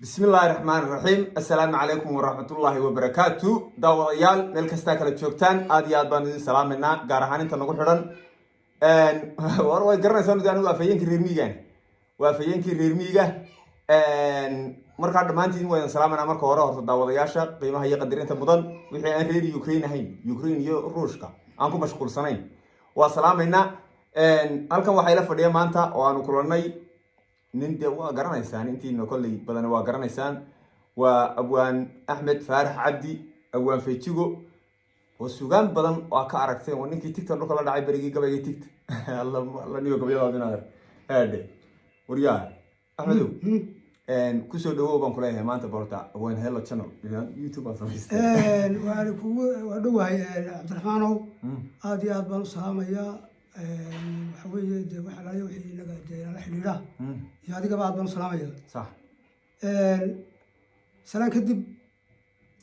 Bismi Illaahi Raxmaan Raxiim. Assalaamu calaykum waraxmatullaahi wabarakaatu. Daawadayaal, meel kastaa kala joogtaan, aad iyo aad baan idin salaamaynaa, gaar ahaan inta nagu xidhan. War way garanaysaan, anigu afhayeenkii reer miyigan, waa afhayeenkii reer miyiga. Markaa dhammaantiin waa idin salaamanaa. Marka hore horta, daawadayaasha qiimaha iyo qadarinta mudan, wixii aan reer Ukraine ahayn, Ukraine iyo Ruushka aan ku mashquulsanayn, waa salaamaynaa. Halkan waxaa ila fadhiya maanta oo aanu kulannay nin dee waa garanaysaan, intiina kolley badan waa garanaysaan, waa Abwaan Axmed Faarax Cabdi, Abwaan Feejigo, oo sugaan badan waa ka aragteen. Oo ninkii tigta dhulka la dhacay berigii gabayga tigta. Alla niyo gabayadaad inaad haadhe. Waryaa Axmedow, kusoo dhawow baan kuleeyahay maanta borta Abwaan Hello Channel YouTube baan samaystay. Waan kugu waa dhowahay, Cabdiraxmaanow, aad iyo aad baan u salaamayaa. Waxa weeye dee waxa laaya wixii inaga dee nala xidhiidha iyo adigaba aad baan u salaamaya. Salaan kadib,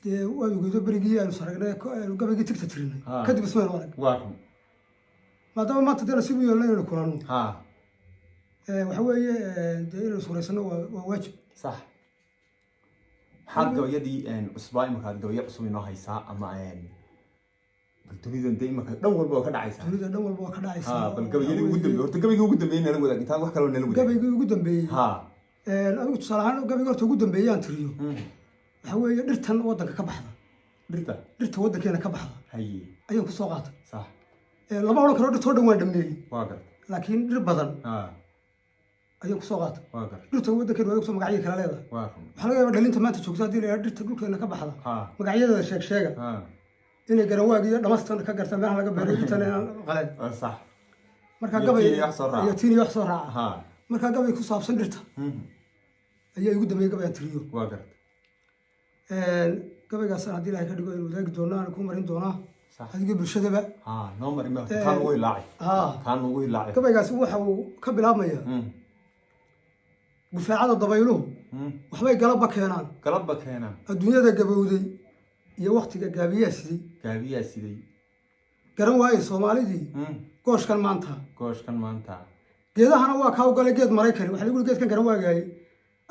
dee waad ogeydo berigii aynu saragnay, aynu gabaygii tigta tirinay, kadib ismaynu arag. Waa run. Maadaama maanta dee nasiib u yeelna inaynu kulanno, waxa weeye dee inaynu suuraysano waa waajib. Sax. Maxaad gabayadii cusbaa imika aad gabayo cusub inoo haysaa, ama bal dunidan dee imika dhan walba waa ka dhacaysaa? Dunida dhan walba waa ka dhacaysaa. Bal gabayadii ugu dambeeyey horta, gabaygii ugu dambeeyey nala wadaag, intaan wax kaloo nala wadaag. Gabaygii ugu dambeeyey? Adigu tusaale ahaan, gabayga horta ugu dambeeyey aan tiriyo waxa weeye dhirtan waddanka ka baxda. Dhirta? Dhirta waddankeena ka baxda ayaan kusoo qaatay. Lama odhan karo dhirtoo dhan waan dhameeyey, Waa garta. laakiin dhir badan ayaan kusoo qaatay. Waa garta. Dhirta waddankeena waa ogto, magacyo kala leedahay. Waa run. Waxaa laga yaabaa dhalinta maanta joogta haddii la yidhaha dhirta dhulkeena ka baxda magacyadeeda sheeg sheega, inay garanwaag iyo dhamastan ka gartaan meelaha laga beero, dhirtan inaan qaleen. Waa sax. Marka Iyo gabay tiin iyo wax soo raaca. Iyo tiin iyo wax soo raaca. Marka gabay ku saabsan dhirta ayaa igu dambeeyey gabay aan tiriyo. Waa garta. Gabaygaas haddii Ilahay ka dhigo aynu wadaagi doonaa, aan ku marin doonaa adiga bulshadaba. Noo marin ma kaa nugu hilaacay. Kaa nugu hilaacay. Gabaygaasi waxa uu ka bilaabmayaa: gufaacada dabayluhu waxbay galabba keenaan. Galabba keenaan. Adduunyada gabowday iyo waktiga gaabiyaa siday. Gaabiyaa siday. Garan waaye Soomaalidii gooshkan maanta. Gooshkan maanta. Geedahana waa kaa u galay geed Maraykani. Waxaa lagu yidhi geedkan garan waagaayey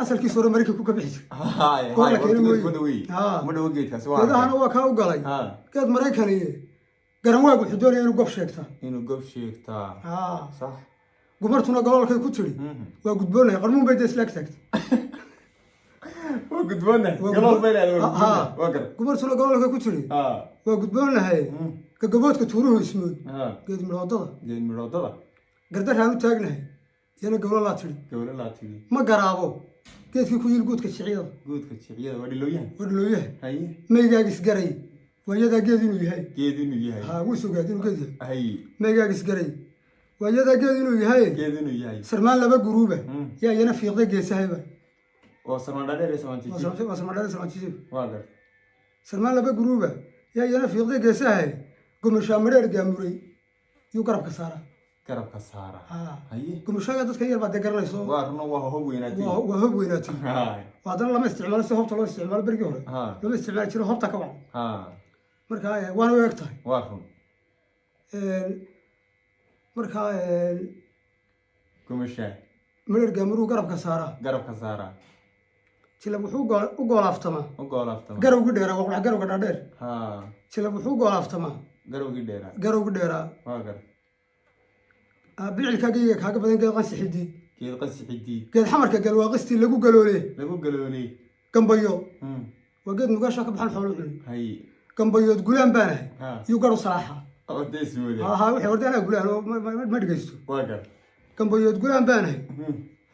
asalkiisa hore Maraykanku ka bixi jiray. Goor la keenay mooye. Ma dhaweey. Ma dhawo geedkaasi waa. Geedahana waa kaa u galay geed Maraykani, garan waag wuxuu doonaya inuu gob sheegtaa. Inuu gob sheegtaa. Sax. Gumartuna goloolkay ku tidhi waa gudboonahay, qarmuun bay dee isla ag taagtay. Waa gudboonahay. Waa galool bay leedahay, waa gudboonahay. Waa garta. Gumartuna goloolkay ku tidhi waa gudboonahay, gagaboodka tuuruhu ismood geed midhoodada. Geed midhoodada. Gardaraan u taagnahay iyana gowlalaa tidhi. Gowlalaa tidhi. Ma garaabo geedkii ku yiil guudka jiciyada. Guudka jiciyada waa dhilooyaha. Waa dhilooyaha. Maygaagis garay waayadaa geed inuu yahay. Geed inuu yahay. Ha, wuu sugaad inuu geed yahay. Maygaagis garay waayadaa geed inuu yahay. Geed inuu yahay. Sarmaan laba guruuba yaa iyana fiiqday geesahayba. Oo sarmaan dhaadheer iyo sarmaan jijiib. Waa sarmaan dhaadheer, sarmaan jijiib. Waa garta. Sarmaan laba guruuba yaa iyana fiiqday geesahay, gomashaa madheer gaamuray yuu garabka saaraa. Garabka saara. Gomashaaga dadkan yar baa dee garanayso. Waa runo, waa hob weynaatay. Waa hob weynaatay. Haddana lama isticmaalo sida hobta loo isticmaalo berigii hore. Lama isticmaali jiro hobta ka wacan. Marka waana u eg tahay. Waa run. Marka gomashaa madheer gaamuruu garabka saaraa. Garabka saaraa. Jilab wuxuu u goolaaftamaa. U goolaaftama. Garowgii dheeraa, waa qurax garowga dhaadheer. Jilab wuxuu u goolaaftamaa. Garowgii dheeraa. Garowgii dheeraa. Waa gar Bilcilkaa geyga kaaga badan geed qansixidii. Geed qasixidii. Geed xamarka galwaaqistii lagu galoole. Lagu galoolay. Gambayo waa geed nugaasha ka baxan, xoolo cuni. Gambayood gulaan baanahay yuu garu salaaxa. Oo dee ismoodee. Ha, waxay horta anaa gulaan oo ma dhegaysto. Waa gar Gambayood gulaan baanahay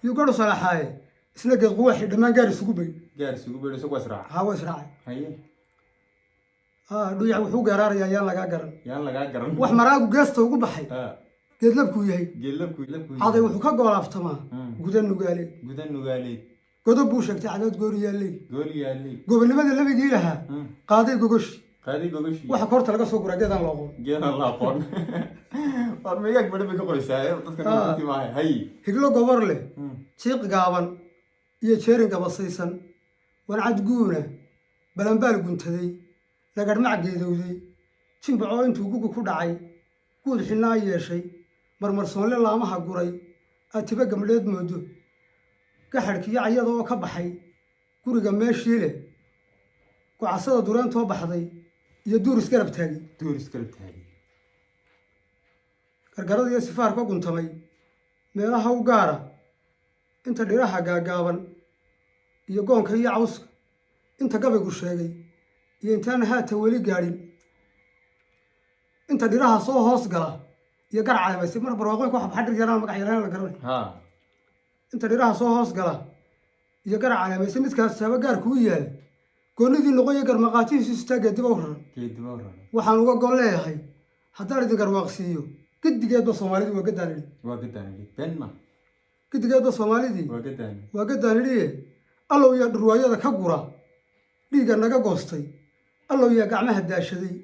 yuu garu salaaxaaye, isna geed quwaxi dhammaan gaar isugu bay. Gaar isugu beedho, isagu waa israaca. Ha, waa israacay. Dhuyac wuxuu geeraarayaa yaan lagaa garan. Yaan lagaa garan. Wax maraagu geesta ugu baxay geedlabkuu yahay. Geedlabku labku. Caday wuxuu ka goolaaftamaa guda nugaaleed. Guda nugaaleed. Godob buu sheegtay cadaad goori yaalley. Gooli yaalley. Gobonimada labigii lahaa qaaday gogoshi. Qaaday gogoshi. Waxa koorta laga soo guraa geedaan loo qoon. Geedaan la aqoon. War meegaag badhan bay ka qoraysaa dadkan runtii maaha. Higlo gobor leh, jiiq gaaban iyo jeerin gabasaysan, wancad guuna, balambaal guntaday, lagarhmac geedowday, jimbacoo intuu gugu ku dhacay guud xinnaa yeeshay, marmarsoonle laamaha guray. Aad tiba gamdheed moodo, gaxadhkiiyo cayada oo ka baxay guriga meeshii leh, gocasada dureentoo baxday iyo duur isgarab taagay. Duur isgarab taagay. Gargarada iyo sifaarka guntamay meelaha u gaara, inta dhiraha gaagaaban iyo goonka iyo cawska, inta gabaygu sheegay iyo intaana haata weli gaadhin, inta dhiraha soo hoos gala iyo gar caleemaysay mar barwaaqooyinka waxa baxa dhir yaraan magac yaraan la garanay. Inta dhiraha soo hoos gala iyo gar caleemaysay, midkaas saaba gaarku u yaal, goonnidii noqoyo garmaqaatihiisu sitaa geediba u raran. Geediba u raran. Waxaan uga gol leeyahay haddaan idin garwaaqsiiyo, gedigeedba Soomaalidii waa gaddaan idhi. Waa gaddaan idhi, been ma. Gedigeedba Soomaalidii waa gaddaan. Waa gaddaan idhiye. Allow yaa dhurwaayada ka gura dhiigga naga goostay, allow yaa gacmaha daashaday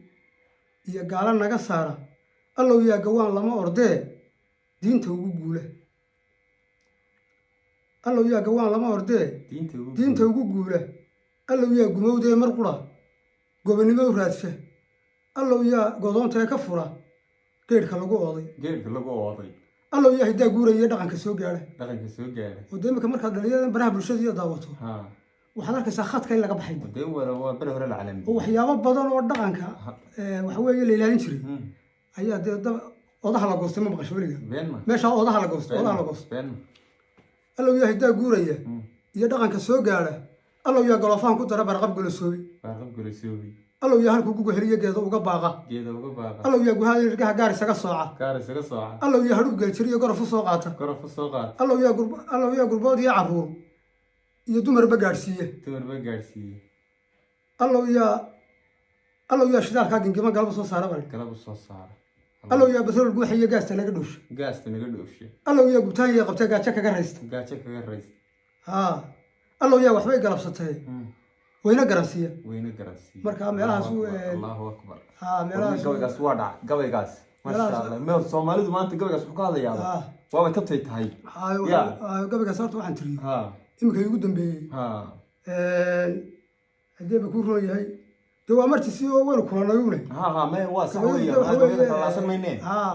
iyo gaala naga saara, allow yaa gawaan lama ordee diinta ugu guula, allow yaa gawaan lama ordee diinta ugu diinta ugu guula, allow yaa gumowdee mar qura gobonnimo u raadsha, allow yaa godoontae ka fura geedhka lagu ooday. Geedka lagu ooday. Allow yaa hiddaa guuraya dhaqanka soo gaadha. Dhaqanka soo gaadha. Oo dee imika markaad dhalinyarada baraha bulshada iyo daawato, waxaad arkaysaa khadka in laga baxay. Dee waa beri hore la oo calaamidiyey. Waxyaabo badan oo dhaqanka waxa weeye la ilaalin jiray ayaa dee odaha la goostay. Ma maqasho weliga? Been ma. Meeshaa odaha la goostay, odaha la goostay. Been ma. Allow yaa hiddaa guuraya iyo dhaqanka soo gaadha, allow yaa galoofaan ku dara barqab golosoobay. Baarqab golosoobay. Allow yaa halkuu gugu heliyo geeda uga baaqa. Geeda uga baaqa. Allow yaa guhaada irgaha gaar isaga sooca. Gaar isaga sooca. Allow yaa hadhub geeljir iyo gorof u soo qaata. Gorof u soo qaata. Allow yaa gurbood iyo carruur iyo dumarba gaadhsiiye. Dumarba gaadhsiiye. Allow yaa shidaalkaa gingima galaba soo saara bal. Galab u soo saara. Allow yaa batrool guuxa iyo gaasta naga dhoosha. Gaasta naga dhoofshe. Allow yaa gubtaan iyo qabtee gaajo kaga raysta. Gaajo kaga raysta. Haa, allow yaa waxbay galabsatee wayna garansiiya. Wayna garansiiye. Marka meelahaas Allahu akbar. Haa, meelahaas. Gabaygaas waa dhac gabaygaas, masha Allah. Meel Soomaalidu maanta gabaygaas wuxuu ka hadlayaa waaba tabtay tahay. Ya. Gabaygaas horta waxaan tiriyey iminka igu dambeeyey. Haddii ba kuu roon yahay, dee waa marti si oo waynu kulannay une. Ha ha, me waa sax weeyaan, gabayga kala laasan maynee. Haa.